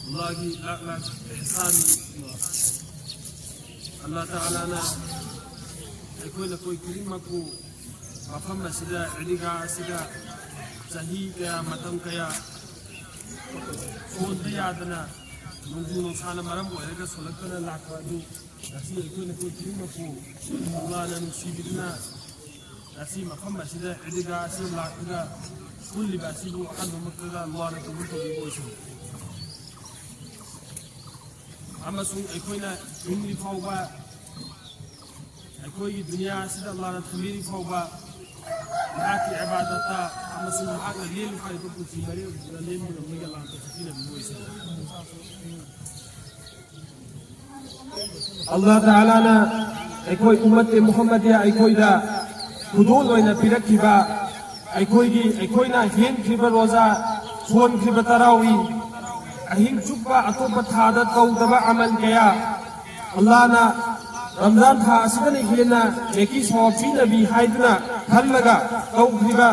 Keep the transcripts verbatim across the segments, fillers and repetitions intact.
ꯑꯜꯂꯥꯍꯒꯤ ꯂꯥꯛ ꯂꯥꯛ ꯏꯍꯁꯥꯟꯅꯤ꯫ ꯑꯜꯂꯥꯍ ꯇꯥꯂꯥꯅ ꯑꯩꯈꯣꯏ ꯅꯈꯣꯏ ꯈꯨꯗꯤꯡꯃꯛꯄꯨ ꯃꯐꯝ ꯑꯁꯤꯗ, ꯏꯗꯤꯒꯥ ꯑꯁꯤꯗ ꯆꯍꯤ ꯀꯌꯥ, ꯃꯇꯝ ꯀꯌꯥ ꯁꯣꯟꯕ ꯌꯥꯗꯅ, ꯅꯣꯡꯖꯨ ꯅꯨꯡꯁꯥꯅ ꯃꯔꯝ ꯑꯣꯏꯔꯒ ꯁꯣꯜꯂꯛꯇꯅ ꯂꯥꯛꯄ ꯑꯗꯨ ꯉꯁꯤ ꯑꯩꯈꯣꯏ ꯅꯈꯣꯏ ꯈꯨꯗꯤꯡꯃꯛꯄꯨ ꯑꯜꯂꯥꯍꯅ ꯅꯨꯡꯁꯤꯕꯤꯗꯨꯅ ꯉꯁꯤ ꯃꯐꯝ ꯑꯁꯤꯗ ꯏꯗꯤꯒꯥ ꯑꯁꯤꯗ ꯂꯥꯛꯂꯒ ꯄꯨꯜꯂꯤꯕ ꯑꯁꯤꯕꯨ ꯑꯍꯥꯟꯕꯃꯛꯇꯗ ꯑꯜꯂꯥꯍꯅ ꯀꯕꯨꯜ ꯇꯧꯕꯤꯕ ꯑꯣꯏꯁꯅꯨ꯫ ꯑꯃꯁꯨꯡ ꯑꯩꯈꯣꯏꯅ ꯍꯤꯡꯂꯤ ꯐꯥꯎꯕ, ꯑꯩꯈꯣꯏꯒꯤ ꯗꯨꯅꯤꯌꯥ ꯑꯁꯤꯗ ꯑꯜꯂꯥꯍꯅ ꯊꯝꯕꯤꯔꯤ ꯐꯥꯎꯕ ꯃꯍꯥꯛꯀꯤ ꯏꯕꯥꯗꯠꯇ ꯑꯃꯁꯨꯡ ꯃꯍꯥꯛꯅ ꯂꯦꯜꯂꯤ ꯐꯥꯎꯕ ꯄꯨꯟꯁꯤ ꯃꯔꯦꯜ ꯑꯁꯤꯗ ꯂꯦꯟꯕ ꯉꯝꯕꯒꯤ ꯑꯜꯂꯥꯍꯅ ꯇꯧꯐꯤꯛ ꯄꯤꯅꯕꯤꯕ ꯑꯣꯏꯁꯅꯨ꯫ ꯑꯜꯂꯥꯍ ꯇꯥꯂꯥꯅ ꯑꯩꯈꯣꯏ ꯎꯝꯃꯠꯇꯦ ꯃꯨꯍꯝꯃꯗꯤꯌꯥ ꯑꯩꯈꯣꯏꯗ ꯈꯨꯗꯣꯜ ꯑꯣꯏꯅ ꯄꯤꯔꯛꯈꯤꯕ ꯑꯩꯈꯣꯏꯒꯤ, ꯑꯩꯈꯣꯏꯅ ꯍꯦꯟꯈ꯭ꯔꯤꯕ ꯔꯣꯖꯥ, ꯁꯣꯟꯈ꯭ꯔꯤꯕ ꯇꯔꯥꯋꯤ, ꯑꯍꯤꯡ ꯆꯨꯞꯄ ꯑꯇꯣꯞꯄ ꯊꯥꯗ ꯇꯧꯗꯕ ꯑꯃꯜ ꯀꯌꯥ, ꯑꯜꯂꯥꯍꯅ ꯔꯝꯖꯥꯟ ꯊꯥ ꯑꯁꯤꯗꯅ ꯍꯦꯟꯅ ꯅꯦꯀꯤ ꯁꯋꯥꯕ ꯄꯤꯅꯕꯤ ꯍꯥꯏꯗꯨꯅ ꯈꯜꯂꯒ ꯇꯧꯈ꯭ꯔꯤꯕ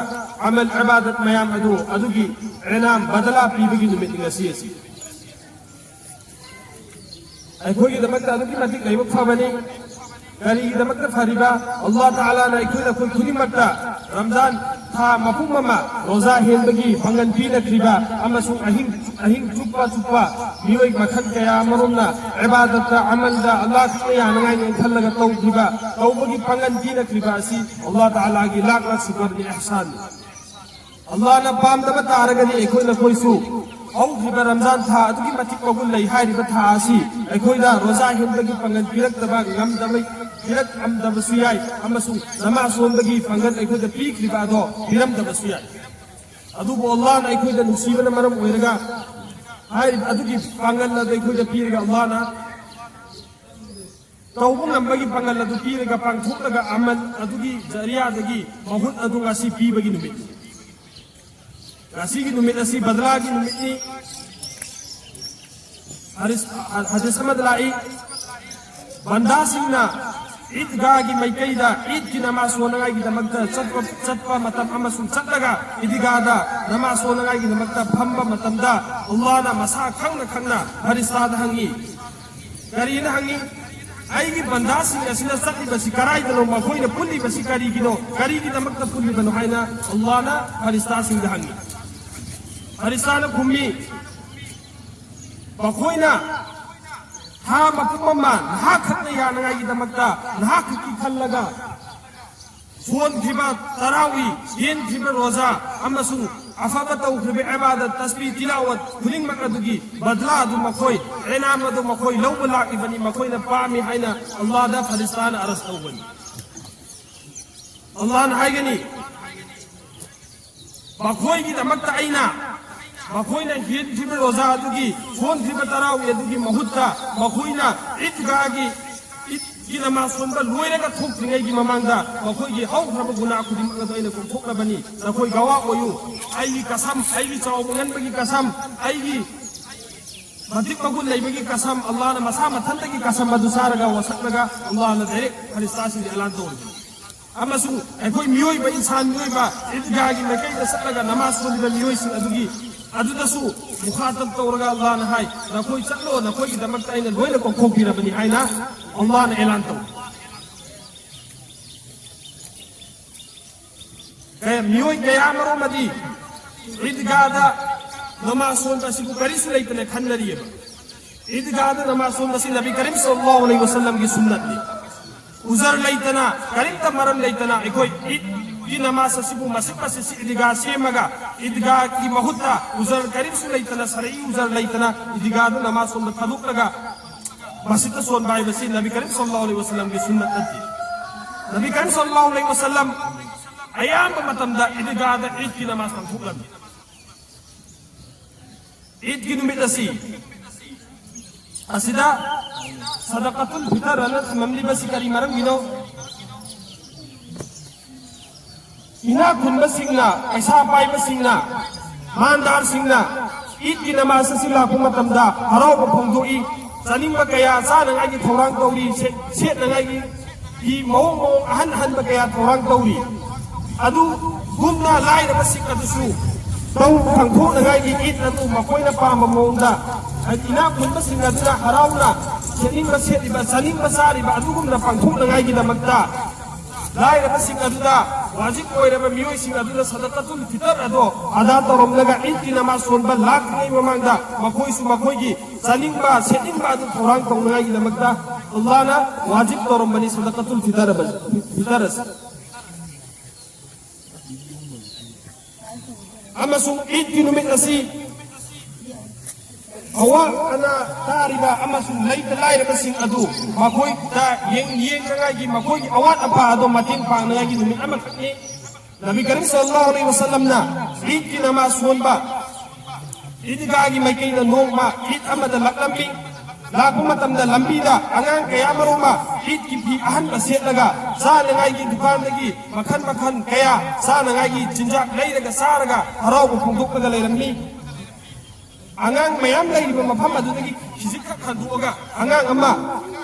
ꯑꯃꯜ ꯏꯕꯥꯗꯠ ꯃꯌꯥꯝ ꯑꯗꯨ, ꯑꯗꯨꯒꯤ ꯏꯅꯥꯝ ꯕꯗꯂꯥ ꯄꯤꯕꯒꯤ ꯅꯨꯃꯤꯠ ꯉꯁꯤ ꯑꯁꯤ꯫ ꯑꯩꯈꯣꯏꯒꯤꯗꯃꯛꯇ ꯑꯗꯨꯛꯀꯤ ꯃꯇꯤꯛ ꯂꯥꯏꯕꯛ ꯐꯕꯅꯤ꯫ ꯀꯔꯤꯒꯤꯗꯃꯛꯇ ꯐꯔꯤꯕ? ꯑꯜꯂꯥꯍ ꯇꯥꯂꯥꯅ ꯑꯩꯈꯣꯏ, ꯑꯩꯈꯣꯏ ꯈꯨꯗꯤꯡꯃꯛꯇ ꯔꯝꯖꯥꯟ ꯊꯥ ꯃꯄꯨꯝ ꯑꯃ ꯔꯣꯖꯥ ꯍꯦꯟꯕꯒꯤ ꯄꯥꯡꯒꯜ ꯄꯤꯅꯈ꯭ꯔꯤꯕ ꯑꯃꯁꯨꯡ ꯑꯍꯤꯡ, ꯑꯍꯤꯡ ꯆꯨꯞꯄ ꯆꯨꯞꯄ ꯃꯤꯑꯣꯏ ꯃꯈꯜ ꯀꯌꯥ ꯑꯃꯔꯣꯝꯅ ꯏꯕꯥꯗꯠꯇ, ꯑꯃꯜꯗ, ꯑꯜꯂꯥꯍ ꯈꯛꯅ ꯌꯥꯅꯉꯥꯏꯅꯦꯅ ꯈꯜꯂꯒ ꯇꯧꯈꯤꯕ, ꯇꯧꯕꯒꯤ ꯄꯥꯡꯒꯜ ꯄꯤꯅꯈ꯭ꯔꯤꯕ ꯑꯁꯤ ꯑꯜꯂꯥꯍ ꯇꯥꯂꯥꯒꯤ ꯂꯥꯛ ꯂꯥꯛ ꯁꯨꯀꯔꯅꯤ, ꯏꯍꯁꯥꯟꯅꯤ꯫ ꯑꯜꯂꯥꯍꯅ ꯄꯥꯝꯗꯕ ꯇꯥꯔꯒꯗꯤ ꯑꯩꯈꯣꯏ ꯅꯈꯣꯏꯁꯨ ꯍꯧꯈꯤꯕ ꯔꯝꯖꯥꯟ ꯊꯥ ꯑꯗꯨꯛꯀꯤ ꯃꯇꯤꯛ ꯃꯒꯨꯟ ꯂꯩ ꯍꯥꯏꯔꯤꯕ ꯊꯥ ꯑꯁꯤ ꯑꯩꯈꯣꯏꯗ ꯔꯣꯖꯥ ꯍꯦꯟꯕꯒꯤ ꯄꯥꯡꯒꯜ ꯄꯤꯔꯛꯇꯕ, ꯉꯝꯗꯕ, ꯄꯤꯔꯛꯂꯝꯗꯕꯁꯨ ꯌꯥꯏ, ꯑꯃꯁꯨꯡ ꯅꯃꯥꯖ ꯁꯣꯟꯕꯒꯤ ꯄꯥꯡꯒꯜ ꯑꯩꯈꯣꯏꯗ ꯄꯤꯈ꯭ꯔꯤꯕ ꯑꯗꯣ ꯄꯤꯔꯝꯗꯕꯁꯨ ꯌꯥꯏ꯫ ꯑꯗꯨꯕꯨ ꯑꯜꯂꯥꯍꯅ ꯑꯩꯈꯣꯏꯗ ꯅꯨꯡꯁꯤꯕꯅ ꯃꯔꯝ ꯑꯣꯏꯔꯒ ꯍꯥꯏꯔꯤꯕ ꯑꯗꯨꯒꯤ ꯄꯥꯡꯒꯜ ꯑꯗꯨ ꯑꯩꯈꯣꯏꯗ ꯄꯤꯔꯒ ꯑꯜꯂꯥꯍꯅ ꯇꯧꯕ ꯉꯝꯕꯒꯤ ꯄꯥꯡꯒꯜ ꯑꯗꯨ ꯄꯤꯔꯒ ꯄꯥꯡꯊꯣꯛꯂꯒ ꯑꯃꯜ ꯑꯗꯨꯒꯤ ꯖꯔꯤꯌꯥꯗꯒꯤ ꯃꯍꯨꯠ ꯑꯗꯨ ꯉꯁꯤ ꯄꯤꯕꯒꯤ ꯅꯨꯃꯤꯠꯅꯤ꯫ ꯉꯁꯤꯒꯤ ꯅꯨꯃꯤꯠ ꯑꯁꯤ ꯕꯗꯂꯥꯒꯤ ꯅꯨꯃꯤꯠꯅꯤ꯫ ꯍꯗꯤꯁ, ꯍꯗꯤꯁ ꯑꯃꯗ ꯂꯥꯛꯏ, ꯕꯟꯗꯥꯁꯤꯡꯅ ꯏꯗꯒꯥꯒꯤ ꯃꯥꯏꯀꯩꯗ ꯏꯗꯀꯤ ꯅꯃꯥꯖ ꯁꯣꯟꯅꯉꯥꯏꯒꯤꯗꯃꯛꯇ ꯆꯠꯄ, ꯆꯠꯄ ꯃꯇꯝ ꯑꯃꯁꯨꯡ ꯆꯠꯂꯒ ꯏꯗꯒꯥꯗ ꯅꯃꯥꯖ ꯁꯣꯟꯅꯉꯥꯏꯒꯤꯗꯃꯛꯇ ꯐꯝꯕ ꯃꯇꯝꯗ ꯑꯜꯂꯥꯍꯅ ꯃꯁꯥ ꯈꯪꯅ ꯈꯪꯅ ꯐꯔꯤꯁꯇꯥꯗ ꯍꯪꯉꯤ꯫ ꯀꯔꯤꯅ ꯍꯪꯉꯤ? "ꯑꯩꯒꯤ ꯕꯟꯗꯥꯁꯤꯡ ꯑꯁꯤꯅ ꯆꯠꯂꯤꯕꯁꯤ ꯀꯔꯥꯏꯗꯅꯣ? ꯃꯈꯣꯏꯅ ꯄꯨꯜꯂꯤꯕꯁꯤ ꯀꯔꯤꯒꯤꯅꯣ? ꯀꯔꯤꯒꯤꯗꯃꯛꯇ ꯄꯨꯜꯂꯤꯕꯅꯣ?" ꯍꯥꯏꯅ ꯑꯜꯂꯥꯍꯅ ꯐꯔꯤꯁꯇꯥꯁꯤꯡꯗ ꯍꯪꯉꯤ꯫ ꯐꯔꯤꯁꯇꯥꯅ ꯈꯨꯝꯃꯤ, "ꯃꯈꯣꯏꯅ ꯊꯥ ꯃꯄꯨꯝ ꯑꯃ ꯅꯍꯥꯛ ꯈꯛꯇ ꯌꯥꯅꯉꯥꯏꯒꯤꯗꯃꯛꯇ ꯅꯍꯥꯛ ꯈꯛꯀꯤ ꯈꯜꯂꯒ ꯁꯣꯟꯈ꯭ꯔꯤꯕ ꯇꯔꯥꯎꯏ, ꯌꯦꯟꯈ꯭ꯔꯤꯕ ꯔꯣꯖꯥ ꯑꯃꯁꯨꯡ ꯑꯐꯕ ꯇꯧꯈ꯭ꯔꯤꯕ ꯏꯕꯥꯗꯠ, ꯇꯁꯕꯤ, ꯇꯤꯂꯥꯋꯠ ꯈꯨꯗꯤꯡꯃꯛ ꯑꯗꯨꯒꯤ ꯕꯗꯂꯥ ꯑꯗꯨ ꯃꯈꯣꯏ, ꯏꯅꯥꯝ ꯑꯗꯨ ꯃꯈꯣꯏ ꯂꯧꯕ ꯂꯥꯛꯂꯤꯕꯅꯤ, ꯃꯈꯣꯏꯅ ꯄꯥꯝꯃꯤ" ꯍꯥꯏꯅ ꯑꯜꯂꯥꯍꯗ ꯐꯔꯤꯁꯇꯥꯅ ꯑꯔꯖ ꯇꯧꯒꯅꯤ꯫ ꯑꯜꯂꯥꯍꯅ ꯍꯥꯏꯒꯅꯤ, "ꯃꯈꯣꯏꯒꯤꯗꯃꯛꯇ ꯑꯩꯅ ꯃꯈꯣꯏꯅ ꯍꯦꯟꯈꯤꯕ ꯔꯣꯖꯥ ꯑꯗꯨꯒꯤ, ꯁꯣꯟꯈꯤꯕ ꯇꯔꯥꯎꯏ ꯑꯗꯨꯒꯤ ꯃꯍꯨꯠꯇ ꯃꯈꯣꯏꯅ ꯏꯗꯒꯥꯒꯤ, ꯏꯗꯀꯤ ꯅꯃꯥꯖ ꯁꯣꯟꯕ ꯂꯣꯏꯔꯒ ꯊꯣꯛꯇ꯭ꯔꯤꯉꯩꯒꯤ ꯃꯃꯥꯡꯗ ꯃꯈꯣꯏꯒꯤ ꯍꯧꯈ꯭ꯔꯕ ꯒꯨꯅꯥ ꯈꯨꯗꯤꯡꯃꯛ ꯑꯗꯨ ꯑꯩꯅ ꯀꯣꯛꯊꯣꯛꯂꯕꯅꯤ꯫ ꯅꯈꯣꯏ ꯒꯋꯥ ꯑꯣꯏꯌꯨ꯫ ꯑꯩꯒꯤ ꯀꯁꯝ, ꯑꯩꯒꯤ ꯆꯥꯎꯕ ꯉꯟꯕꯒꯤ ꯀꯁꯝ, ꯑꯩꯒꯤ ꯃꯇꯤꯛ ꯃꯒꯨꯟ ꯂꯩꯕꯒꯤ ꯀꯁꯝ, ꯑꯜꯂꯥꯍꯅ ꯃꯁꯥ ꯃꯊꯟꯇꯒꯤ ꯀꯁꯝ ꯑꯗꯨ ꯆꯥꯔꯒ ꯋꯥꯁꯛꯂꯒ ꯑꯜꯂꯥꯍꯅ ꯗꯥꯏꯔꯦꯛ ꯐꯔꯤꯁꯇꯥꯁꯤꯡꯗ ꯑꯦꯂꯥꯟ ꯇꯧꯔꯤ꯫ ꯑꯃꯁꯨꯡ ꯑꯩꯈꯣꯏ ꯃꯤꯑꯣꯏꯕ, ꯏꯟꯁꯥꯟ ꯃꯤꯑꯣꯏꯕ, ꯏꯗꯒꯥꯒꯤ ꯃꯥꯏꯀꯩꯗ ꯆꯠꯂꯒ ꯅꯃꯥꯖ ꯁꯣꯜꯂꯤꯕ ꯃꯤꯑꯣꯏꯁꯤꯡ ꯑꯗꯨꯒꯤ, ꯑꯗꯨꯗꯁꯨ ꯃꯨꯈꯥꯇꯕ ꯇꯧꯔꯒ ꯑꯜꯂꯥꯍꯅ ꯍꯥꯏ, "ꯅꯈꯣꯏ ꯆꯠꯂꯣ, ꯅꯈꯣꯏꯒꯤꯗꯃꯛꯇ ꯑꯩꯅ ꯂꯣꯏꯅ ꯀꯣꯛꯊꯣꯛꯄꯤꯔꯕꯅꯤ" ꯍꯥꯏꯅ ꯑꯜꯂꯥꯍꯅ ꯑꯦꯂꯥꯟ ꯇꯧꯏ꯫ ꯀꯌꯥ, ꯃꯤꯑꯣꯏ ꯀꯌꯥ ꯑꯃꯔꯣꯝ ꯑꯃꯗꯤ ꯏꯗꯒꯥꯗ ꯅꯃꯥꯖ ꯁꯣꯟꯕ ꯑꯁꯤꯕꯨ ꯀꯔꯤꯁꯨ ꯂꯩꯇꯅ ꯈꯟꯅꯔꯤꯑꯕ꯫ ꯏꯗꯒꯥꯗ ꯅꯃꯥꯖ ꯁꯣꯟꯕꯁꯤ ꯅꯕꯤ ꯀꯔꯤꯝ ꯁꯜꯂꯜꯂꯥꯍꯨ ꯑꯂꯩꯍꯤ ꯋꯁꯜꯂꯝꯒꯤ ꯁꯨꯟꯅꯠꯅꯤ꯫ ꯎꯖꯔ ꯂꯩꯇꯅ, ꯀꯔꯤꯝꯇ ꯃꯔꯝ ꯂꯩꯇꯅ ꯑꯩꯈꯣꯏ ꯏꯗꯀꯤ ꯅꯃꯥꯖ ꯑꯁꯤꯕꯨ ꯃꯁꯤꯠ ꯃꯁꯤꯠꯁꯤ ꯏꯗꯒꯥ ꯁꯦꯝꯃꯒ, ꯏꯗꯒꯥꯒꯤ ꯃꯍꯨꯠꯇ ꯎꯖꯔ ꯀꯔꯤꯝꯁꯨ ꯂꯩꯇꯅ, ꯁꯔꯏ ꯎꯖꯔ ꯂꯩꯇꯅ ꯏꯗꯒꯥꯗ ꯅꯃꯥꯖ ꯁꯣꯟꯕ ꯊꯥꯗꯣꯛꯂꯒ ꯃꯁꯤꯠꯇ ꯁꯣꯟꯕ ꯍꯥꯏꯕꯁꯤ ꯅꯕꯤ ꯀꯔꯤꯝ ꯁꯜꯂꯜꯂꯥꯍꯨ ꯑꯂꯩꯍꯤ ꯋꯁꯜꯂꯝꯒꯤ ꯁꯨꯟꯅꯠ ꯅꯠꯇꯦ꯫ ꯅꯕꯤ ꯀꯔꯤꯝ ꯁꯜꯂꯜꯂꯥꯍꯨ ꯑꯂꯩꯍꯤ ꯋꯁꯜꯂꯝ ꯑꯌꯥꯝꯕ ꯃꯇꯝꯗ ꯏꯗꯒꯥꯗ ꯏꯗꯀꯤ ꯅꯃꯥꯖ ꯄꯥꯡꯊꯣꯛꯂꯝꯃꯤ꯫ ꯏꯗꯀꯤ ꯅꯨꯃꯤꯠ ꯑꯁꯤ ꯑꯁꯤꯗ ꯁꯗꯀꯥꯇꯨꯜ ꯐꯤꯇꯔ ꯑꯅ ꯊꯝꯂꯝꯂꯤꯕꯁꯤ ꯀꯔꯤ ꯃꯔꯝꯒꯤꯅꯣ? ꯏꯅꯥꯛ ꯈꯨꯟꯕꯁꯤꯡꯅ, ꯄꯩꯁꯥ ꯄꯥꯏꯕꯁꯤꯡꯅ, ꯃꯥꯟꯗꯥꯔꯁꯤꯡꯅ ꯏꯗꯀꯤ ꯅꯃꯥꯖ ꯑꯁꯤ ꯂꯥꯛꯄ ꯃꯇꯝꯗ ꯍꯔꯥꯎꯕ ꯐꯣꯡꯗꯣꯛꯏ꯫ ꯆꯥꯅꯤꯡꯕ ꯀꯌꯥ ꯆꯥꯅꯉꯥꯏꯒꯤ ꯊꯧꯔꯥꯡ ꯇꯧꯔꯤ, ꯁꯦ-, ꯁꯦꯠꯅꯉꯥꯏꯒꯤ ꯐꯤ ꯃꯑꯣꯡ ꯃꯑꯣꯡ ꯑꯍꯟ ꯑꯍꯟꯕ ꯀꯌꯥ ꯊꯧꯔꯥꯡ ꯇꯧꯔꯤ꯫ ꯑꯗꯨꯒꯨꯝꯅ ꯂꯥꯏꯔꯕꯁꯤꯡ ꯑꯗꯨꯁꯨ ꯇꯧ ꯄꯥꯡꯊꯣꯛꯅꯉꯥꯏꯒꯤ ꯏꯗ ꯑꯗꯨ ꯃꯈꯣꯏꯅ ꯄꯥꯝꯕ ꯃꯑꯣꯡꯗ, ꯍꯥꯏꯗꯤ ꯏꯅꯥꯛ ꯈꯨꯟꯕꯁꯤꯡ ꯑꯗꯨꯅ ꯍꯔꯥꯎꯅ ꯁꯦꯠꯅꯤꯡꯕ ꯁꯦꯠꯂꯤꯕ, ꯆꯥꯅꯤꯡꯕ ꯆꯥꯔꯤꯕ ꯑꯗꯨꯒꯨꯝꯅ ꯄꯥꯡꯊꯣꯛꯅꯉꯥꯏꯒꯤꯗꯃꯛꯇ ꯂꯥꯏꯔꯕꯁꯤꯡ ꯑꯗꯨꯗ, ꯋꯥꯖꯤꯕ ꯑꯣꯏꯔꯕ ꯃꯤꯑꯣꯏꯁꯤꯡ ꯑꯗꯨꯗ ꯁꯗꯀꯥꯇꯨꯜ ꯐꯤꯇꯔ ꯑꯗꯣ ꯑꯗꯥ ꯇꯧꯔꯝꯂꯒ ꯏꯗꯀꯤ ꯅꯃꯥꯖ ꯁꯣꯟꯕ ꯂꯥꯛꯇ꯭ꯔꯤꯉꯩ ꯃꯃꯥꯡꯗ ꯃꯈꯣꯏꯁꯨ ꯃꯈꯣꯏꯒꯤ ꯆꯥꯅꯤꯡꯕ ꯁꯦꯠꯅꯤꯡꯕ ꯑꯗꯨ ꯊꯧꯔꯥꯡ ꯇꯧꯅꯉꯥꯏꯒꯤꯗꯃꯛꯇ ꯑꯜꯂꯥꯍꯅ ꯋꯥꯖꯤꯕ ꯇꯧꯔꯝꯕꯅꯤ ꯁꯗꯀꯥꯇꯨꯜ ꯐꯤꯇꯔ ꯑꯁꯤ꯫ ꯑꯃꯁꯨꯡ ꯏꯗꯀꯤ ꯅꯨꯃꯤꯠ ꯑꯁꯤ ꯑꯋꯥ ꯑꯅꯥ ꯇꯥꯔꯤꯕ ꯑꯃꯁꯨꯡ ꯂꯩꯇ ꯂꯥꯏꯔꯕꯁꯤꯡ ꯑꯗꯨ ꯃꯈꯣꯏꯗ ꯌꯦꯡ-, ꯌꯦꯡꯅꯉꯥꯏꯒꯤ, ꯃꯈꯣꯏꯒꯤ ꯑꯋꯥꯠ ꯑꯄꯥ ꯑꯗꯨ ꯃꯇꯦꯡ ꯄꯥꯡꯅꯉꯥꯏꯒꯤ ꯅꯨꯃꯤꯠ ꯑꯃꯈꯛꯅꯤ꯫ ꯅꯕꯤ ꯀꯔꯤꯝ ꯁꯜꯂꯜꯂꯥꯍꯨ ꯑꯂꯩꯍꯤ ꯋꯁꯜꯂꯝꯅ ꯏꯗꯀꯤ ꯅꯃꯥꯖ ꯁꯣꯟꯕ ꯏꯗꯤꯒꯥꯒꯤ ꯃꯥꯏꯀꯩꯗ ꯅꯣꯡꯃ ꯏꯗ ꯑꯃꯗ ꯂꯥꯛꯂꯝꯃꯤ꯫ ꯂꯥꯛꯄ ꯃꯇꯝꯗ ꯂꯝꯕꯤꯗ ꯑꯉꯥꯡ ꯀꯌꯥ ꯃꯔꯨꯝ ꯑꯃ ꯏꯗꯀꯤ ꯐꯤ ꯑꯍꯟꯕ ꯁꯦꯠꯂꯒ ꯆꯥꯅꯉꯥꯏꯒꯤ ꯗꯨꯀꯥꯟꯗꯒꯤ ꯃꯈꯜ ꯃꯈꯜ ꯀꯌꯥ ꯆꯥꯅꯉꯥꯏꯒꯤ ꯆꯤꯟꯖꯥꯛ ꯂꯩꯔꯒ ꯆꯥꯔꯒ ꯍꯔꯥꯎꯕ ꯐꯣꯡꯗꯣꯛꯂꯒ ꯂꯩꯔꯝꯃꯤ꯫ ꯑꯉꯥꯡ ꯃꯌꯥꯝ ꯂꯩꯔꯤꯕ ꯃꯐꯝ ꯑꯗꯨꯗꯒꯤ ꯈꯤꯖꯤꯛꯈꯛ ꯍꯟꯗꯣꯛꯑꯒ ꯑꯉꯥꯡ ꯑꯃ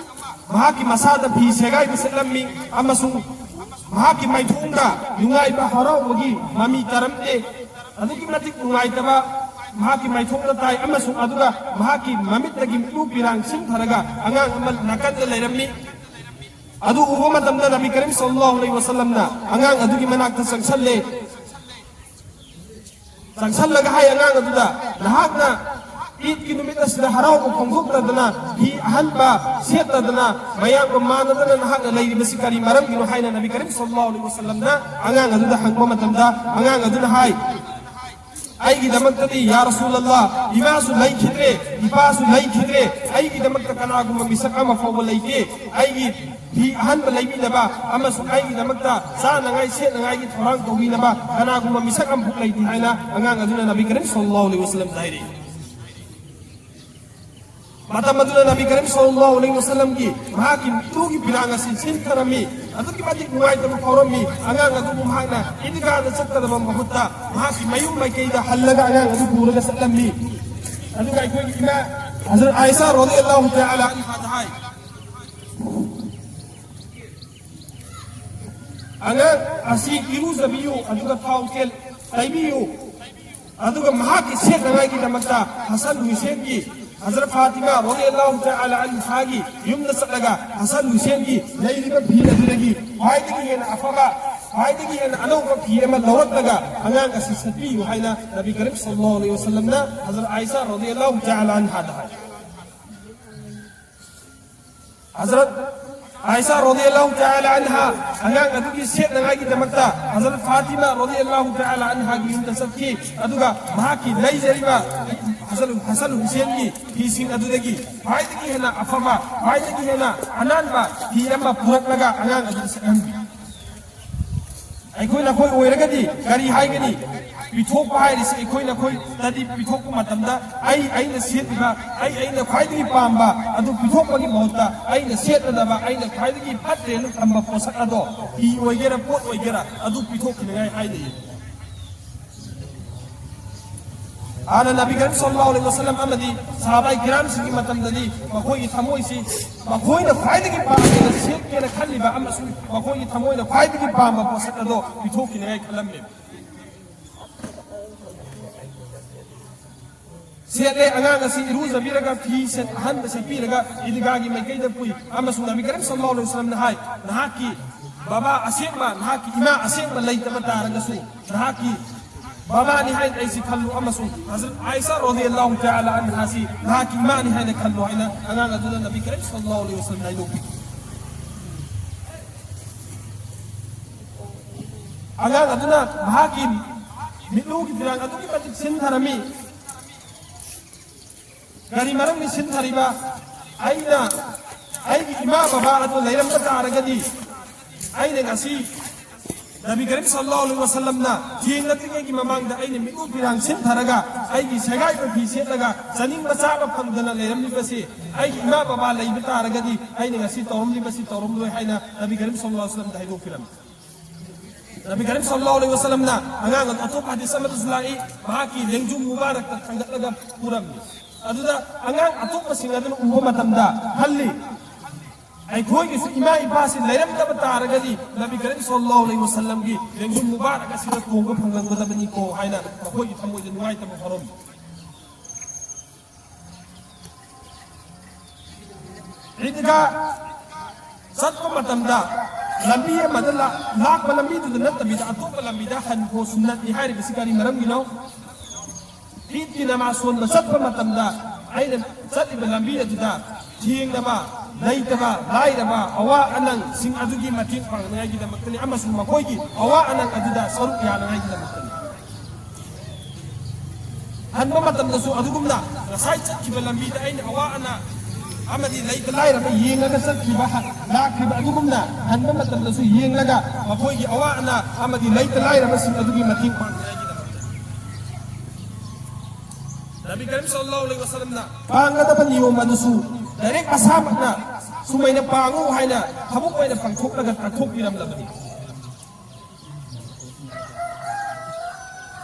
ꯃꯍꯥꯛꯀꯤ ꯃꯁꯥꯗ ꯐꯤ ꯁꯦꯒꯥꯏꯕ ꯁꯦꯠꯂꯝꯃꯤ ꯑꯃꯁꯨꯡ ꯃꯍꯥꯛꯀꯤ ꯃꯥꯏꯊꯣꯡꯗ ꯅꯨꯡꯉꯥꯏꯕ ꯍꯔꯥꯎꯕꯒꯤ ꯃꯃꯤ ꯇꯥꯔꯝꯗꯦ꯫ ꯑꯗꯨꯛꯀꯤ ꯃꯇꯤꯛ ꯅꯨꯡꯉꯥꯏꯇꯕ ꯃꯍꯥꯛꯀꯤ ꯃꯥꯏꯊꯣꯡꯗ ꯇꯥꯏ ꯑꯃꯁꯨꯡ ꯑꯗꯨꯒ ꯃꯍꯥꯛꯀꯤ ꯃꯃꯤꯠꯇꯒꯤ ꯃꯤꯠꯂꯨ ꯄꯤꯔꯥꯡ ꯁꯤꯟꯊꯔꯒ ꯑꯉꯥꯡ ꯑꯃ ꯅꯥꯀꯟꯗ ꯂꯩꯔꯝꯃꯤ꯫ ꯑꯗꯨ ꯎꯕ ꯃꯇꯝꯗ ꯅꯕꯤ ꯀꯔꯤꯝ ꯁꯜꯂꯜꯂꯥꯍꯨ ꯑꯂꯩꯍꯤ ꯋꯁꯜꯂꯝꯅ ꯑꯉꯥꯡ ꯑꯗꯨꯒꯤ ꯃꯅꯥꯛꯇ ꯆꯪꯁꯜꯂꯦ꯫ ꯆꯪꯁꯜꯂꯒ ꯍꯥꯏ ꯑꯉꯥꯡ ꯑꯗꯨꯗ, "ꯅꯍꯥꯛꯅ ꯏꯗꯀꯤ ꯅꯨꯃꯤꯠ ꯑꯁꯤꯗ ꯍꯔꯥꯎꯕ ꯐꯣꯡꯗꯣꯛꯇꯗꯅ, ꯐꯤ ꯑꯍꯟꯕ ꯁꯦꯠꯇꯗꯅ, ꯃꯌꯥꯝꯒ ꯃꯥꯟꯅꯗꯅ ꯅꯍꯥꯛꯅ ꯂꯩꯔꯤꯕꯁꯤ ꯀꯔꯤ ꯃꯔꯝꯒꯤꯅꯣ?" ꯍꯥꯏꯅ ꯅꯕꯤ ꯀꯔꯤꯝ ꯁꯜꯂꯜꯂꯥꯍꯨ ꯑꯂꯩꯍꯤ ꯋꯁꯜꯂꯝꯅ ꯑꯉꯥꯡ ꯑꯗꯨꯗ ꯍꯪꯕ ꯃꯇꯝꯗ, ꯑꯉꯥꯡ ꯑꯗꯨꯅ ꯍꯥꯏ, "ꯑꯩꯒꯤꯗꯃꯛꯇꯗꯤ, ꯌꯥ ꯔꯁꯨꯂꯜꯂꯥꯍ, ꯏꯃꯥꯁꯨ ꯂꯩꯈꯤꯗ꯭ꯔꯦ, ꯏꯄꯥꯁꯨ ꯂꯩꯈꯤꯗ꯭ꯔꯦ, ꯑꯩꯒꯤꯗꯃꯛꯇ ꯀꯅꯥꯒꯨꯝꯕ ꯃꯤꯁꯛ ꯑꯃ ꯐꯥꯎꯕ ꯂꯩꯇꯦ꯫ ꯑꯩꯒꯤ ꯐꯤ ꯑꯍꯟꯕ ꯂꯩꯕꯤꯅꯕ ꯑꯃꯁꯨꯡ ꯑꯩꯒꯤꯗꯃꯛꯇ ꯆꯥꯅꯉꯥꯏ ꯁꯦꯠꯅꯉꯥꯏꯒꯤ ꯊꯧꯔꯥꯡ ꯇꯧꯕꯤꯅꯕ ꯀꯅꯥꯒꯨꯝꯕ ꯃꯤꯁꯛ ꯑꯃꯐꯥꯎ ꯂꯩꯇꯦ" ꯍꯥꯏꯅ ꯑꯉꯥꯡ ꯑꯗꯨꯅ ꯅꯕꯤ ꯀꯔꯤꯝ ꯁꯜꯂꯜꯂꯥꯍꯨ ꯑꯂꯩꯍꯤ ꯋꯁꯜꯂꯝꯗ ꯍꯥꯏꯔꯛꯏ꯫ ꯃꯇꯝ ꯑꯗꯨꯗ ꯅꯕꯤ ꯀꯔꯤꯝ ꯁꯜꯂꯜꯂꯥꯍꯨ ꯑꯂꯩꯍꯤ ꯋꯁꯜꯂꯝꯒꯤ ꯃꯍꯥꯛꯀꯤ ꯃꯤꯠꯂꯨꯒꯤ ꯄꯤꯔꯥꯡ ꯑꯁꯤ ꯆꯤꯟꯊꯔꯝꯃꯤ꯫ ꯑꯗꯨꯛꯀꯤ ꯃꯇꯤꯛ ꯅꯨꯡꯉꯥꯏꯇꯕ ꯐꯥꯎꯔꯝꯃꯤ꯫ ꯑꯉꯥꯡ ꯑꯗꯨꯕꯨ ꯃꯍꯥꯛꯅ ꯏꯗꯤꯒꯥꯗ ꯆꯠꯀꯗꯕ ꯃꯍꯨꯠꯇ ꯃꯍꯥꯛꯀꯤ ꯃꯌꯨꯝ ꯃꯥꯏꯀꯩꯗ ꯍꯜꯂꯒ ꯑꯉꯥꯡ ꯑꯗꯨ ꯄꯨꯔꯒ ꯆꯠꯂꯝꯃꯤ꯫ ꯑꯗꯨꯒ ꯑꯩꯈꯣꯏꯒꯤ ꯏꯃꯥ ꯍꯖꯔꯠ ꯑꯥꯏꯁꯥ ꯔꯣꯗꯤꯌꯜꯂꯥꯍꯨ ꯇꯥꯂꯥ ꯑꯟꯍꯥꯗ ꯍꯥꯏ, ꯑꯉꯥꯡ ꯑꯁꯤ ꯏꯔꯨꯖꯕꯤꯌꯨ, ꯑꯗꯨꯒ ꯊꯥꯎ ꯇꯦꯜ ꯇꯩꯕꯤꯌꯨ, ꯑꯗꯨꯒ ꯃꯍꯥꯛꯀꯤ ꯁꯦꯠꯅꯉꯥꯏꯒꯤꯗꯃꯛꯇ ꯍꯁꯟ ꯍꯨꯁꯦꯟꯒꯤ, ꯍꯖꯔꯠ ꯐꯥꯇꯤꯃꯥ ꯔꯣꯗꯤꯌꯜꯂꯥꯍꯨ ꯇꯥꯂꯥ ꯑꯟꯍꯥꯒꯤ ꯌꯨꯝꯗ ꯆꯠꯂꯒ ꯍꯁꯟ ꯍꯨꯁꯦꯟꯒꯤ ꯂꯩꯔꯤꯕ ꯐꯤ ꯑꯗꯨꯗꯒꯤ ꯈ꯭ꯋꯥꯏꯗꯒꯤ ꯍꯦꯟꯅ ꯑꯐꯕ, ꯈ꯭ꯋꯥꯏꯗꯒꯤ ꯍꯦꯟꯅ ꯑꯅꯧꯕ ꯐꯤ ꯑꯃ ꯂꯧꯔꯛꯂꯒ ꯑꯉꯥꯡ ꯑꯁꯤ ꯁꯦꯠꯄꯤꯌꯨ ꯍꯥꯏꯅ ꯅꯕꯤ ꯀꯔꯤꯝ ꯁꯜꯂꯜꯂꯥꯍꯨ ꯑꯂꯩꯍꯤ ꯋꯁꯜꯂꯝꯅ ꯍꯖꯔꯠ ꯑꯥꯏꯁꯥ ꯔꯣꯗꯤꯌꯜꯂꯥꯍꯨ ꯇꯥꯂꯥ ꯑꯟꯍꯥꯗ ꯍꯥꯏ꯫ ꯍꯖꯔꯠ ꯑꯥꯏꯁꯥ ꯔꯣꯗꯤꯌꯜꯂꯥꯍꯨ ꯇꯥꯂꯥ ꯑꯟꯍꯥ ꯑꯉꯥꯡ ꯑꯗꯨꯒꯤ ꯁꯦꯠꯅꯉꯥꯏꯒꯤꯗꯃꯛꯇ ꯍꯖꯔꯠ ꯐꯥꯇꯤꯃꯥ ꯔꯣꯗꯤꯌꯜꯂꯥꯍꯨ ꯇꯥꯂꯥ ꯑꯟꯍꯥꯒꯤ ꯌꯨꯝꯗ ꯆꯠꯈꯤ꯫ ꯑꯗꯨꯒ ꯃꯍꯥꯛꯀꯤ ꯂꯩꯖꯔꯤꯕ ꯍꯁꯟ, ꯍꯁꯟ ꯍꯨꯁꯦꯟꯒꯤ ꯐꯤꯁꯤꯡ ꯑꯗꯨꯗꯒꯤ ꯈ꯭ꯋꯥꯏꯗꯒꯤ ꯍꯦꯟꯅ ꯑꯐꯕ, ꯈ꯭ꯋꯥꯏꯗꯒꯤ ꯍꯦꯟꯅ ꯑꯅꯥꯟꯕ ꯐꯤ ꯑꯃ ꯄꯨꯔꯛꯂꯒ ꯑꯉꯥꯡ ꯑꯗꯨꯗ ꯁꯦꯠꯍꯟꯕꯤ꯫ ꯑꯩꯈꯣꯏ ꯅꯈꯣꯏ ꯑꯣꯏꯔꯒꯗꯤ ꯀꯔꯤ ꯍꯥꯏꯒꯅꯤ? ꯄꯤꯊꯣꯛꯄ ꯍꯥꯏꯔꯤꯁꯤ ꯑꯩꯈꯣꯏ ꯅꯈꯣꯏꯗꯗꯤ ꯄꯤꯊꯣꯛꯄ ꯃꯇꯝꯗ ꯑꯩ, ꯑꯩꯅ ꯁꯦꯠꯂꯤꯕ, ꯑꯩ, ꯑꯩꯅ ꯈ꯭ꯋꯥꯏꯗꯒꯤ ꯄꯥꯝꯕ ꯑꯗꯨ ꯄꯤꯊꯣꯛꯄꯒꯤ ꯃꯍꯨꯠꯇ ꯑꯩꯅ ꯁꯦꯠꯅꯅꯕ, ꯑꯩꯅ ꯈ꯭ꯋꯥꯏꯗꯒꯤ ꯐꯠꯇꯦꯅ ꯊꯝꯕ ꯄꯣꯠꯁꯛ ꯑꯗꯣ, ꯐꯤ ꯑꯣꯏꯒꯦꯔꯥ, ꯄꯣꯠ ꯑꯣꯏꯒꯦꯔꯥ, ꯑꯗꯨ ꯄꯤꯊꯣꯛꯈꯤꯅꯉꯥꯏ ꯍꯥꯏꯅꯩ꯫ ꯍꯥꯟꯅ ꯅꯕꯤ ꯀꯔꯤꯝ ꯁꯜꯂꯜꯂꯥꯍꯨ ꯑꯂꯩꯍꯤ ꯋꯁꯜꯂꯝ ꯑꯃꯗꯤ ꯁꯍꯥꯕꯥꯏ ꯀꯤꯔꯥꯝꯁꯤꯡꯒꯤ ꯃꯇꯝꯗꯗꯤ ꯃꯈꯣꯏꯒꯤ ꯊꯃꯣꯏꯁꯤ ꯃꯈꯣꯏꯅ ꯈ꯭ꯋꯥꯏꯗꯒꯤ ꯄꯥꯝꯅ ꯁꯦꯠꯀꯦꯅ ꯈꯜꯂꯤꯕ ꯑꯃꯁꯨꯡ ꯃꯈꯣꯏꯒꯤ ꯊꯃꯣꯏꯅ ꯈ꯭ꯋꯥꯏꯗꯒꯤ ꯄꯥꯝꯕ ꯄꯣꯠꯁꯛ ꯑꯗꯣ ꯄꯤꯊꯣꯛꯈꯤꯅꯉꯥꯏ ꯈꯜꯂꯝꯃꯤ꯫ ꯁꯦꯠꯂꯦ꯫ ꯑꯉꯥꯡ ꯑꯁꯤ ꯏꯔꯨꯖꯕꯤꯔꯒ ꯐꯤ ꯁꯦꯠ ꯑꯍꯟꯕ ꯁꯦꯠꯄꯤꯔꯒ ꯏꯗꯤꯒꯥꯒꯤ ꯃꯥꯏꯀꯩꯗ ꯄꯨꯏ꯫ ꯑꯃꯁꯨꯡ ꯅꯕꯤ ꯀꯔꯤꯝ ꯁꯜꯂꯜꯂꯥꯍꯨ ꯑꯂꯩꯍꯤ ꯋꯁꯜꯂꯝꯅ ꯍꯥꯏ, "ꯅꯍꯥꯛꯀꯤ ꯕꯕꯥ ꯑꯁꯦꯡꯕ, ꯅꯍꯥꯛꯀꯤ ꯏꯃꯥ ꯑꯁꯦꯡꯕ ꯂꯩꯇꯕ ꯇꯥꯔꯒꯁꯨ, ꯅꯍꯥꯛꯀꯤ ꯕꯕꯥꯅꯤ ꯍꯥꯏꯅ ꯑꯩꯁꯤ ꯈꯜꯂꯨ, ꯑꯃꯁꯨꯡ ꯍꯖꯔꯠ ꯑꯥꯏꯁꯥ ꯔꯣꯗꯤꯌꯜꯂꯥꯍꯨ ꯇꯥꯂꯥ ꯑꯟꯍꯥꯁꯤ ꯅꯍꯥꯛꯀꯤ ꯏꯃꯥꯅꯤ ꯍꯥꯏꯅ ꯈꯜꯂꯨ" ꯍꯥꯏꯅ ꯑꯉꯥꯡ ꯑꯗꯨꯗ ꯅꯕꯤ ꯀꯔꯤꯝ ꯁꯜꯂꯜꯂꯥꯍꯨ ꯑꯂꯩꯍꯤ ꯋꯁꯜꯂꯝꯅ ꯍꯥꯏꯗꯣꯛꯄꯤ꯫ ꯑꯉꯥꯡ ꯑꯗꯨꯅ ꯃꯍꯥꯛꯀꯤ ꯃꯤꯠꯂꯨꯒꯤ ꯐꯤꯔꯥꯜ ꯑꯗꯨꯛꯀꯤ ꯃꯇꯤꯛ ꯁꯤꯟꯊꯔꯝꯃꯤ꯫ ꯀꯔꯤ ꯃꯔꯝꯒꯤ ꯁꯤꯟꯊꯔꯤꯕ? ꯑꯩꯅ ꯑꯩꯒꯤ ꯏꯃꯥ ꯕꯕꯥ ꯑꯗꯨ ꯂꯩꯔꯝꯕ ꯇꯥꯔꯒꯗꯤ, ꯑꯩꯅ ꯉꯁꯤ ꯅꯕꯤ ꯀꯔꯤꯝ ꯁꯜꯂꯜꯂꯥꯍꯨ ꯑꯂꯩꯍꯤ ꯋꯁꯜꯂꯝꯅ ꯊꯦꯡꯅꯗ꯭ꯔꯤꯉꯩꯒꯤ ꯃꯃꯥꯡꯗ ꯑꯩꯅ ꯃꯤꯠꯂꯨ ꯐꯤꯔꯥꯜ ꯁꯤꯟꯊꯔꯒ ꯑꯩꯒꯤ ꯁꯦꯒꯥꯏꯕ ꯐꯤ ꯁꯦꯠꯂꯒ ꯆꯥꯅꯤꯡꯕ ꯆꯥꯕ ꯐꯪꯗꯅ ꯂꯩꯔꯝꯂꯤꯕꯁꯤ ꯑꯩꯒꯤ ꯏꯃꯥ ꯕꯕꯥ ꯂꯩꯕ ꯇꯥꯔꯒꯗꯤ ꯑꯩꯅ ꯉꯁꯤ ꯇꯧꯔꯝꯂꯤꯕꯁꯤ ꯇꯧꯔꯝꯂꯣꯏ ꯍꯥꯏꯅ ꯅꯕꯤ ꯀꯔꯤꯝ ꯁꯜꯂꯜꯂꯥꯍꯨ ꯑꯂꯩꯍꯤ ꯋꯁꯜꯂꯝꯗ ꯍꯥꯏꯗꯣꯛꯄꯤꯔꯝꯃꯤ꯫ ꯅꯕꯤ ꯀꯔꯤꯝ ꯁꯜꯂꯜꯂꯥꯍꯨ ꯑꯂꯩꯍꯤ ꯋꯁꯜꯂꯝꯅ ꯑꯉꯥꯡ ꯑꯗꯨ ꯑꯇꯣꯞꯄ ꯍꯗꯤꯁ ꯑꯃꯗꯁꯨ ꯂꯥꯛꯏ, ꯃꯍꯥꯛꯀꯤ ꯂꯦꯡꯖꯨꯝ ꯃꯨꯕꯥꯔꯛꯇ ꯊꯥꯡꯒꯠꯂꯒ ꯄꯨꯔꯝꯃꯤ꯫ ꯑꯗꯨꯗ ꯑꯉꯥꯡ ꯑꯇꯣꯞꯄꯁꯤꯡ ꯑꯗꯨꯅ ꯎꯕ ꯃꯇꯝꯗ ꯍꯜꯂꯤ꯫ ꯑꯩꯈꯣꯏꯒꯤꯁꯨ ꯏꯃꯥ ꯏꯄꯥꯁꯤ ꯂꯩꯔꯝꯗꯕ ꯇꯥꯔꯒꯗꯤ ꯅꯕꯤ ꯀꯔꯤꯝ ꯁꯜꯂꯜꯂꯥꯍꯨ ꯑꯂꯩꯍꯤ ꯋꯥꯁꯜꯂꯝꯒꯤ ꯂꯦꯡꯖꯨꯝ ꯃꯨꯕꯥꯔꯛ ꯑꯁꯤꯗ ꯇꯣꯡꯕ ꯐꯪꯂꯝꯒꯗꯕꯅꯤꯀꯣ ꯍꯥꯏꯅ ꯃꯈꯣꯏꯒꯤ ꯊꯃꯣꯏꯗ ꯅꯨꯡꯉꯥꯏꯇꯕ ꯐꯥꯎꯔꯝꯃꯤ꯫ ꯏꯗꯒꯥ ꯆꯠꯄ ꯃꯇꯝꯗ ꯂꯝꯕꯤ ꯑꯃꯗ ꯂꯥ-, ꯂꯥꯛꯄ ꯂꯝꯕꯤꯗꯨꯗ ꯅꯠꯇꯕꯤꯗ ꯑꯇꯣꯞꯄ ꯂꯝꯕꯤꯗ ꯍꯟꯈꯣ ꯁꯨꯟꯅꯠꯅꯤ ꯍꯥꯏꯔꯤꯕꯁꯤ ꯀꯔꯤ ꯃꯔꯝꯒꯤꯅꯣ? ꯏꯗꯀꯤ ꯅꯃꯥꯖ ꯁꯣꯟꯕ ꯆꯠꯄ ꯃꯇꯝꯗ ꯑꯩꯅ ꯆꯠꯂꯤꯕ ꯂꯝꯕꯤ ꯑꯗꯨꯗ ꯊꯦꯡꯂꯕ, ꯂꯩꯇꯕ, ꯂꯥꯏꯔꯕ, ꯑꯋꯥ ꯑꯅꯪꯁꯤꯡ ꯑꯗꯨꯒꯤ ꯃꯇꯦꯡ ꯄꯥꯡꯅꯉꯥꯏꯒꯤꯗꯃꯛꯇꯅꯤ ꯑꯃꯁꯨꯡ ꯃꯈꯣꯏꯒꯤ ꯑꯋꯥ ꯑꯅꯪ ꯑꯗꯨꯗ ꯁꯔꯨꯛ ꯌꯥꯅꯉꯥꯏꯒꯤꯗꯃꯛꯇꯅꯤ꯫ ꯍꯟꯕ ꯃꯇꯝꯗꯁꯨ ꯑꯗꯨꯒꯨꯝꯅ ꯉꯁꯥꯏ ꯆꯠꯈꯤꯕ ꯂꯝꯕꯤꯗ ꯑꯩꯅ ꯑꯋꯥ ꯑꯅꯥ ꯑꯃꯗꯤ ꯂꯩꯇ ꯂꯥꯏꯔꯕ ꯌꯦꯡꯂꯒ ꯆꯠꯈꯤꯕ ꯍ-, ꯂꯥꯛꯈꯤꯕ ꯑꯗꯨꯒꯨꯝꯅ ꯍꯟꯕ ꯃꯇꯝꯗꯁꯨ ꯌꯦꯡꯂꯒ ꯃꯈꯣꯏꯒꯤ ꯑꯋꯥ ꯑꯅꯥ ꯑꯃꯗꯤ ꯂꯩꯇ ꯂꯥꯏꯔꯕꯁꯤꯡ ꯑꯗꯨꯒꯤ ꯃꯇꯦꯡ ꯄꯥꯡꯅꯉꯥꯏꯒꯤꯗꯃꯛꯇ꯫ ꯅꯕꯤ ꯀꯔꯤꯝ ꯁꯜꯂꯜꯂꯥꯍꯨ ꯑꯂꯩꯍꯤ ꯋꯥꯁꯜꯂꯝꯅ ꯄꯥꯡꯒꯗꯕ ꯅꯤꯌꯣꯝ ꯑꯗꯨꯁꯨ ꯗꯥꯏꯔꯦꯛ ꯃꯁꯥꯃꯛꯅ ꯁꯨꯃꯥꯏꯅ ꯄꯥꯡꯉꯨ ꯍꯥꯏꯅ ꯊꯕꯛ ꯑꯣꯏꯅ ꯄꯥꯡꯊꯣꯛꯂꯒ ꯇꯥꯛꯊꯣꯛꯄꯤꯔꯝꯂꯕꯅꯤ꯫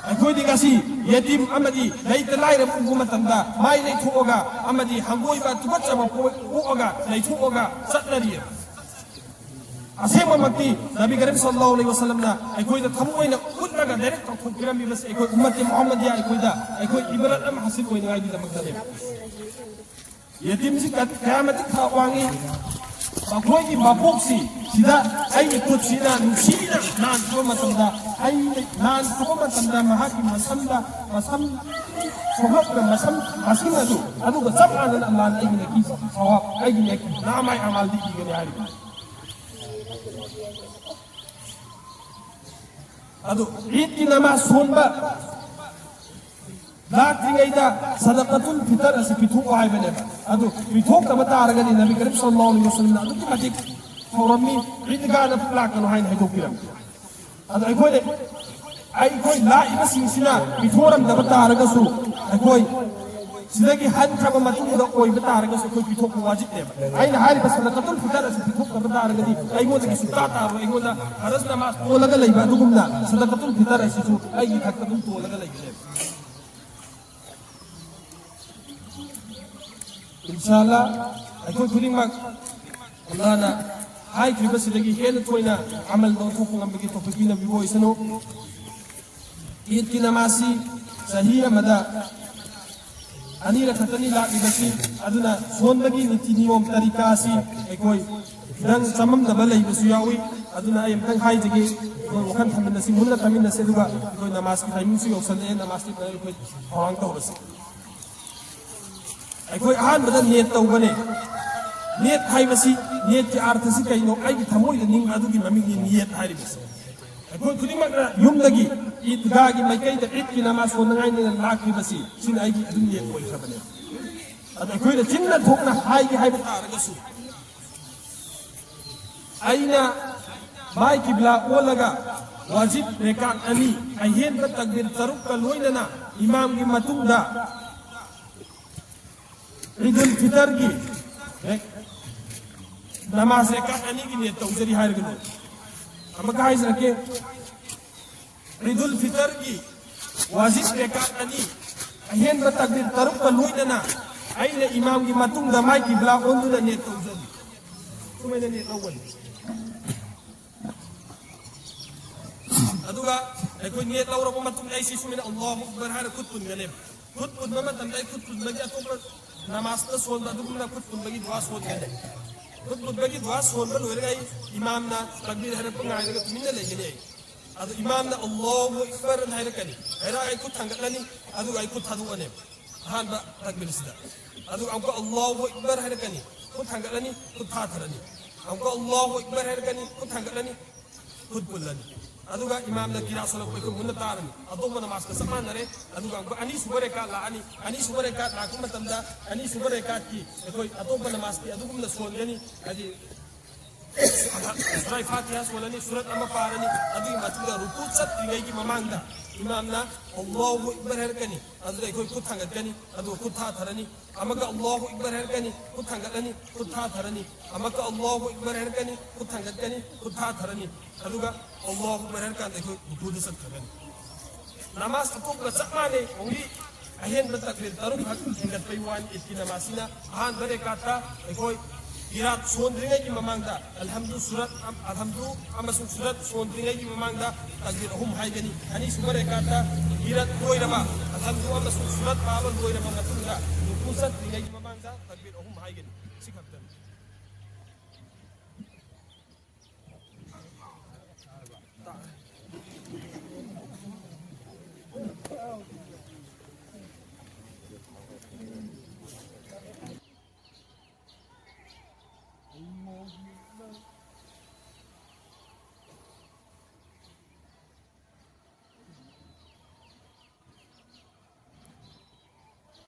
ꯑꯩꯈꯣꯏꯗꯤ ꯉꯁꯤ ꯌꯦꯇꯤꯝ ꯑꯃꯗꯤ ꯂꯩꯇ ꯂꯥꯏꯔꯕ ꯎꯕ ꯃꯇꯝꯗ ꯃꯥꯏ ꯂꯩꯊꯣꯛꯑꯒ ꯑꯃꯗꯤ ꯍꯪꯒꯣꯏꯕ ꯇꯨꯀꯠꯆꯕ ꯄꯣꯛ-, ꯄꯣꯛꯑꯒ ꯂꯩꯊꯣꯛꯑꯒ ꯆꯠꯅꯔꯤ꯫ ꯑꯁꯦꯡꯕꯃꯛꯇꯤ ꯅꯕꯤ ꯀꯔꯤꯝ ꯁꯜꯂꯜꯂꯥꯍꯨ ꯑꯂꯩꯍꯤ ꯋꯥꯁꯜꯂꯝꯅ ꯑꯩꯈꯣꯏꯗ ꯊꯃꯣꯏꯅ ꯎꯠꯂꯒ ꯗꯥꯏꯔꯦꯛ ꯇꯧꯊꯣꯛꯄꯤꯔꯝꯃꯤꯕꯁꯤ ꯑꯩꯈꯣꯏ ꯎꯝꯃꯠꯇꯤ ꯃꯨꯍꯝꯃꯗꯤꯌꯥ ꯑꯩꯈꯣꯏꯗ ꯑꯩꯈꯣꯏ ꯏꯕꯔꯠ ꯑꯃ ꯍꯥꯁꯤꯜ ꯑꯣꯏꯅꯉꯥꯏꯒꯤꯗꯃꯛꯇꯅꯦꯕ꯫ ꯌꯦꯇꯤꯝꯁꯤ ꯀ-, ꯀꯌꯥꯃꯇꯤꯛ ꯊꯥꯛ ꯋꯥꯡꯉꯤ꯫ ꯃꯈꯣꯏꯒꯤ ꯃꯄꯣꯛꯁꯤ ꯁꯤꯗ ꯑꯩꯒꯤ ꯈꯨꯠꯁꯤꯅ ꯅꯨꯡꯁꯤꯅ ꯅꯥꯟꯊꯕ ꯃꯇꯝꯗ, ꯑꯩꯅ ꯅꯥꯟꯊꯕ ꯃꯇꯝꯗ ꯃꯍꯥꯛꯀꯤ ꯃꯁꯝꯗ, ꯃꯁꯝ ꯈꯣꯡꯎꯞꯇ ꯃꯁꯝ ꯃꯁꯤꯡ ꯑꯗꯨ ꯑꯗꯨꯒ ꯆꯞ ꯃꯥꯟꯅꯅ ꯑꯜꯂꯥꯍꯅ ꯑꯩꯒꯤ ꯅꯦꯀꯤ ꯁꯋꯥꯕ, ꯑꯩꯒꯤ ꯅꯦꯀꯤ ꯅꯥꯃꯥꯏ ꯑꯃꯥꯜꯗꯤ ꯄꯤꯒꯅꯤ ꯍꯥꯏꯔꯤꯕ꯫ ꯑꯗꯨ ꯏꯗꯀꯤ ꯅꯃꯥꯖ ꯁꯣꯟꯕ ꯂꯥꯛꯇ꯭ꯔꯤꯉꯩꯗ ꯁꯗꯀꯇꯨꯜ ꯐꯤꯇꯔ ꯑꯁꯤ ꯄꯤꯊꯣꯛꯑꯣ ꯍꯥꯏꯕꯅꯦꯕ꯫ ꯑꯗꯨ ꯄꯤꯊꯣꯛꯇꯕ ꯇꯥꯔꯒꯗꯤ ꯅꯕꯤ ꯀꯔꯤꯝ ꯁꯜꯂꯜꯂꯥꯍꯨ ꯑꯂꯩꯍꯤ ꯋꯥꯁꯜꯂꯝꯅ ꯑꯗꯨꯛꯀꯤ ꯃꯇꯤꯛ ꯊꯧꯔꯝꯃꯤ, ꯏꯗꯒꯥꯗ ꯂꯥꯛꯀꯅꯨ ꯍꯥꯏꯅ ꯍꯥꯏꯗꯣꯛꯄꯤꯔꯝꯃꯤ꯫ ꯑꯗꯣ ꯑꯩꯈꯣꯏꯅ, ꯑꯩꯈꯣꯏ ꯂꯥꯛꯏꯕꯁꯤꯡꯁꯤꯅ ꯄꯤꯊꯣꯛꯔꯝꯗꯕ ꯇꯥꯔꯒꯁꯨ ꯑꯩꯈꯣꯏ ꯁꯤꯗꯒꯤ ꯍꯟꯈ꯭ꯔꯕ ꯃꯇꯨꯡꯗ ꯑꯣꯏꯕ ꯇꯥꯔꯒꯁꯨ ꯑꯩꯈꯣꯏ ꯄꯤꯊꯣꯛꯄ ꯋꯥꯖꯤꯕꯅꯦꯕ꯫ ꯑꯩꯅ ꯍꯥꯏꯔꯤꯕ ꯁꯗꯀꯇꯨꯜ ꯐꯤꯇꯔ ꯑꯁꯤ ꯄꯤꯊꯣꯛꯇꯕ ꯇꯥꯔꯒꯗꯤ ꯑꯩꯉꯣꯟꯗꯒꯤꯁꯨ ꯇꯥ ꯇꯥꯔꯣꯏ, ꯑꯩꯉꯣꯟꯗ ꯐꯔꯖ ꯅꯃꯥꯖ ꯇꯣꯜꯂꯒ ꯂꯩꯕ ꯑꯗꯨꯒꯨꯝꯅ ꯁꯗꯀꯇꯨꯜ ꯐꯤꯇꯔ ꯑꯁꯤꯁꯨ ꯑꯩꯒꯤ ꯏꯊꯛꯇ ꯑꯗꯨꯝ ꯇꯣꯜꯂꯒ ꯂꯩꯒꯅꯦꯕ꯫ ꯏꯟꯁꯥ ꯑꯜꯂꯥ, ꯑꯩꯈꯣꯏ ꯈꯨꯗꯤꯡꯃꯛ ꯑꯜꯂꯥꯍꯅ ꯍꯥꯏꯈ꯭ꯔꯤꯕꯁꯤꯗꯒꯤ ꯍꯦꯟꯅ ꯊꯣꯏꯅ ꯑꯃꯜ ꯑꯣꯟꯊꯣꯛꯄ ꯉꯝꯕꯒꯤ ꯇꯧꯐꯤꯛ ꯄꯤꯅꯕꯤꯕ ꯑꯣꯏꯁꯅꯨ꯫ ꯏꯗꯀꯤ ꯅꯃꯥꯖꯁꯤ ꯆꯍꯤ ꯑꯃꯗ ꯑꯅꯤꯔꯛ ꯈꯛꯇꯅꯤ ꯂꯥꯛꯂꯤꯕꯁꯤ꯫ ꯑꯗꯨꯅ ꯁꯣꯟꯕꯒꯤ ꯅꯤꯇꯤ ꯅꯤꯌꯣꯝ ꯇꯔꯤꯀꯥ ꯑꯁꯤ ꯑꯩꯈꯣꯏ ꯈꯤꯇꯪ ꯆꯃꯝꯅꯕ ꯂꯩꯕꯁꯨ ꯌꯥꯎꯏ꯫ ꯑꯗꯨꯅ ꯑꯩ ꯑꯃꯇꯪ ꯍꯥꯏꯖꯒꯦ, ꯑꯩꯈꯣꯏ ꯋꯥꯈꯜ ꯊꯝꯃꯤꯟꯅꯁꯤ, ꯃꯨꯟꯅ ꯊꯝꯃꯤꯟꯅꯁꯤ, ꯑꯗꯨꯒ ꯑꯩꯈꯣꯏ ꯅꯃꯥꯖꯀꯤ ꯇꯥꯏꯃꯤꯡꯁꯨ ꯌꯧꯁꯜꯂꯛꯑꯦ, ꯅꯃꯥꯖꯀꯤ ꯑꯩꯈꯣꯏ ꯊꯧꯔꯥꯡ ꯇꯧꯔꯁꯤ꯫ ꯑꯩꯈꯣꯏ ꯑꯍꯥꯟꯕꯗ ꯅꯤꯌꯠ ꯇꯧꯒꯅꯤ꯫ ꯅꯤꯌꯠ ꯍꯥꯏꯕꯁꯤ, ꯅꯤꯌꯠꯀꯤ ꯑꯥꯔꯊꯁꯤ ꯀꯩꯅꯣ? ꯑꯩꯒꯤ ꯊꯃꯣꯏꯗ ꯅꯤꯡꯕ ꯑꯗꯨꯒꯤ ꯃꯃꯤꯡꯅꯤ ꯅꯤꯌꯠ ꯍꯥꯏꯔꯤꯕꯁꯤ꯫ ꯑꯩꯈꯣꯏ ꯈꯨꯗꯤꯡꯃꯛꯅ ꯌꯨꯝꯗꯒꯤ ꯏꯗꯒꯥꯒꯤ ꯃꯥꯏꯀꯩꯗ ꯏꯗꯀꯤ ꯅꯃꯥꯖ ꯁꯣꯟꯅꯉꯥꯏꯅ ꯂꯥꯛꯈꯤꯕꯁꯤ, ꯁꯤꯅ ꯑꯩꯒꯤ ꯑꯗꯨꯝ ꯅꯤꯌꯠ ꯑꯣꯏꯈ꯭ꯔꯕꯅꯦ꯫ ꯑꯗꯣ ꯑꯩꯈꯣꯏꯅ ꯆꯤꯟꯅ ꯊꯣꯛꯅ ꯍꯥꯏꯒꯦ ꯍꯥꯏꯕ ꯇꯥꯔꯒꯁꯨ, ꯑꯩꯅ ꯃꯥꯏ ꯀꯤꯕ꯭ꯂꯥ ꯑꯣꯜꯂꯒ ꯋꯥꯖꯤꯕ ꯔꯦꯀꯥꯠ ꯑꯅꯤ, ꯑꯍꯦꯟꯕ ꯇꯛꯕꯤꯔ ꯇꯔꯨꯛꯀ ꯂꯣꯏꯅꯅ ꯏꯃꯥꯝꯒꯤ ꯃꯇꯨꯡꯗ ꯏꯗꯨꯜ ꯐꯤꯇꯔꯒꯤ ꯅꯃꯥꯖ ꯔꯦꯀꯥꯠ ꯑꯅꯤꯒꯤ ꯅꯤꯌꯠ ꯇꯧꯖꯔꯤ ꯍꯥꯏꯔꯒꯅꯨ꯫ ꯑꯃꯨꯛꯀ ꯍꯥꯏꯖꯔꯛꯀꯦ, ꯏꯗꯨꯜ ꯐꯤꯇꯔꯒꯤ ꯋꯥꯖꯤꯕ ꯔꯦꯀꯥꯠ ꯑꯅꯤ, ꯑꯍꯦꯟꯕ ꯇꯛꯕꯤꯔ ꯇꯔꯨꯛꯀ ꯂꯣꯏꯅꯅ ꯑꯩꯅ ꯏꯃꯥꯝꯒꯤ ꯃꯇꯨꯡꯗ ꯃꯥꯏ ꯀꯤꯕ꯭ꯂꯥ ꯑꯣꯟꯗꯨꯅ ꯅꯤꯌꯠ ꯇꯧꯖꯔꯤ꯫ ꯁꯨꯃꯥꯏꯅ ꯅꯤꯌꯠ ꯂꯧꯒꯅꯤ꯫ ꯑꯗꯨꯒ ꯑꯩꯈꯣꯏ ꯅꯤꯌꯠ ꯂꯧꯔꯕ ꯃꯇꯨꯡꯗ ꯑꯩꯁꯤ ꯁꯨꯃꯥꯏꯅ ꯑꯜꯂꯥꯍꯨ ꯑꯛꯕꯔ ꯍꯥꯏꯔ ꯈꯨꯠ ꯄꯨꯟꯒꯅꯦꯕ꯫ ꯈꯨꯠ ꯄꯨꯟꯕ ꯃꯇꯝꯗ ꯑꯩ ꯈꯨꯠ ꯄꯨꯟꯕꯒꯤ ꯑꯇꯣꯞꯄ ꯅꯃꯥꯖꯇ ꯁꯣꯟꯕ ꯑꯗꯨꯒꯨꯝꯅ ꯈꯨꯠ ꯄꯨꯟꯕꯒꯤ ꯗꯨꯋꯥ ꯁꯣꯟꯒꯅꯤ꯫ ꯈꯨꯠ ꯄꯨꯟꯕꯒꯤ ꯗꯨꯋꯥ ꯁꯣꯟꯕ ꯂꯣꯏꯔꯒ ꯑꯩ ꯏꯃꯥꯝꯅ ꯇꯛꯕꯤꯔ ꯍꯥꯏꯔꯛꯄ ꯉꯥꯏꯔꯒ ꯇꯨꯃꯤꯟꯅ ꯂꯩꯒꯅꯤ ꯑꯩ꯫ ꯑꯗꯨ ꯏꯃꯥꯝꯅ "ꯑꯜꯂꯥꯍꯨ ꯑꯛꯕꯔ" ꯍꯥꯏꯔꯛꯀꯅꯤ꯫ ꯍꯥꯏꯔꯛꯑꯒ ꯑꯩ ꯈꯨꯠ ꯊꯥꯡꯒꯠꯂꯅꯤ, ꯑꯗꯨꯒ ꯑꯩ ꯈꯨꯠ ꯊꯥꯗꯣꯛꯑꯅꯦꯕ꯫ ꯑꯍꯥꯟꯕ ꯇꯛꯕꯤꯔꯁꯤꯗ꯫ ꯑꯗꯨꯒ ꯑꯃꯨꯛꯀ "ꯑꯜꯂꯥꯍꯨ ꯑꯛꯕꯔ" ꯍꯥꯏꯔꯛꯀꯅꯤ, ꯈꯨꯠ ꯊꯥꯡꯒꯠꯂꯅꯤ, ꯈꯨꯠ ꯊꯥꯊꯔꯅꯤ꯫ ꯑꯃꯨꯛꯀ "ꯑꯜꯂꯥꯍꯨ ꯑꯛꯕꯔ" ꯍꯥꯏꯔꯛꯀꯅꯤ, ꯈꯨꯠ ꯊꯥꯡꯒꯠꯂꯅꯤ, ꯈꯨꯠ ꯄꯨꯜꯂꯅꯤ꯫ ꯑꯗꯨꯒ ꯏꯃꯥꯝꯅ ꯀꯤꯔꯥ ꯁꯣꯜꯂꯛꯄ ꯑꯩꯈꯣꯏ ꯃꯨꯟꯅ ꯇꯥꯔꯅꯤ꯫ ꯑꯇꯣꯞꯄ ꯅꯃꯥꯖꯀ ꯆꯞ ꯃꯥꯟꯅꯔꯦ꯫ ꯑꯗꯨꯒ ꯑꯃꯨꯛꯀ ꯑꯅꯤꯁꯨꯕ ꯔꯦꯀꯥꯠ ꯂꯥꯛꯑꯅꯤ꯫ ꯑꯅꯤꯁꯨꯕ ꯔꯦꯀꯥꯠ ꯂꯥꯛꯄ ꯃꯇꯝꯗ ꯑꯅꯤꯁꯨꯕ ꯔꯦꯀꯥꯠꯀꯤ ꯑꯩꯈꯣꯏ ꯑꯇꯣꯞꯄ ꯅꯃꯥꯖꯀꯤ ꯑꯗꯨꯒꯨꯝꯅ ꯁꯣꯟꯒꯅꯤ꯫ ꯍꯥꯏꯗꯤ ꯁꯨꯔꯥꯏ ꯐꯥꯇꯤꯍꯥ ꯁꯣꯜꯂꯅꯤ, ꯁꯨꯔꯠ ꯑꯃ ꯄꯥꯔꯅꯤ꯫ ꯑꯗꯨꯒꯤ ꯃꯇꯨꯡꯗ ꯔꯨꯀꯨ ꯆꯠꯇ꯭ꯔꯤꯉꯩꯒꯤ ꯃꯃꯥꯡꯗ ꯏꯃꯥꯝꯅ "ꯑꯜꯂꯥꯍꯨ ꯑꯛꯕꯔ" ꯍꯥꯏꯔꯛꯀꯅꯤ꯫ ꯑꯗꯨꯗ ꯑꯩꯈꯣꯏ ꯈꯨꯠ ꯊꯥꯡꯒꯠꯀꯅꯤ, ꯑꯗꯨꯒ ꯈꯨꯠ ꯊꯥꯊꯔꯅꯤ꯫ ꯑꯃꯨꯛꯀ "ꯑꯜꯂꯥꯍꯨ ꯑꯛꯕꯔ" ꯍꯥꯏꯔꯛꯀꯅꯤ, ꯈꯨꯠ ꯊꯥꯡꯒꯠꯂꯅꯤ, ꯈꯨꯠ ꯊꯥꯊꯔꯅꯤ꯫ ꯑꯃꯨꯛꯀ "ꯑꯜꯂꯥꯍꯨ ꯑꯛꯕꯔ" ꯍꯥꯏꯔꯛꯀꯅꯤ, ꯈꯨꯠ ꯊꯥꯡꯒꯠꯀꯅꯤ, ꯈꯨꯠ ꯊꯥꯊꯔꯅꯤ꯫ ꯑꯗꯨꯒ "ꯑꯜꯂꯥꯍꯨ ꯑꯛꯕꯔ" ꯍꯥꯏꯔꯀꯥꯟꯗ ꯑꯩꯈꯣꯏ ꯔꯨꯀꯨꯗ ꯆꯠꯈ꯭ꯔꯒꯅꯤ꯫ ꯅꯃꯥꯖ ꯑꯇꯣꯞꯄꯒ ꯆꯞ ꯃꯥꯟꯅꯩ, only ꯑꯍꯦꯟꯕ ꯇꯛꯕꯤꯔ ꯇꯔꯨꯛ ꯈꯛ ꯍꯦꯟꯒꯠꯄꯩ ꯋꯥꯅꯤ꯫ ꯏꯗꯀꯤ ꯅꯃꯥꯖꯁꯤꯅ ꯑꯍꯥꯟꯕ ꯔꯦꯀꯥꯠꯇ ꯑꯩꯈꯣꯏ ꯍꯤꯔꯥꯠ ꯁꯣꯟꯗ꯭ꯔꯤꯉꯩꯒꯤ ꯃꯃꯥꯡꯗ ꯑꯜꯍꯝꯗꯨ ꯁꯨꯔꯠ ꯑꯝ-, ꯑꯜꯍꯝꯗꯨ ꯑꯃꯁꯨꯡ ꯁꯨꯔꯠ ꯁꯣꯟꯗ꯭ꯔꯤꯉꯩꯒꯤ ꯃꯃꯥꯡꯗ ꯇꯛꯕꯤꯔ ꯑꯍꯨꯝ ꯍꯥꯏꯒꯅꯤ꯫ ꯑꯅꯤꯁꯨꯕ ꯔꯦꯀꯥꯠꯇ ꯍꯤꯔꯥꯠ ꯂꯣꯏꯔꯕ, ꯑꯜꯍꯝꯗꯨ ꯑꯃꯁꯨꯡ ꯁꯨꯔꯠ ꯄꯥꯕ ꯂꯣꯏꯔꯕ ꯃꯇꯨꯡꯗ ꯔꯨꯀꯨ ꯆꯠꯇ꯭ꯔꯤꯉꯩꯒꯤ ꯃꯃꯥꯡꯗ ꯇꯛꯕꯤꯔ ꯑꯍꯨꯝ ꯍꯥꯏꯒꯅꯤ꯫ ꯁꯤ ꯈꯛꯇꯅꯤ꯫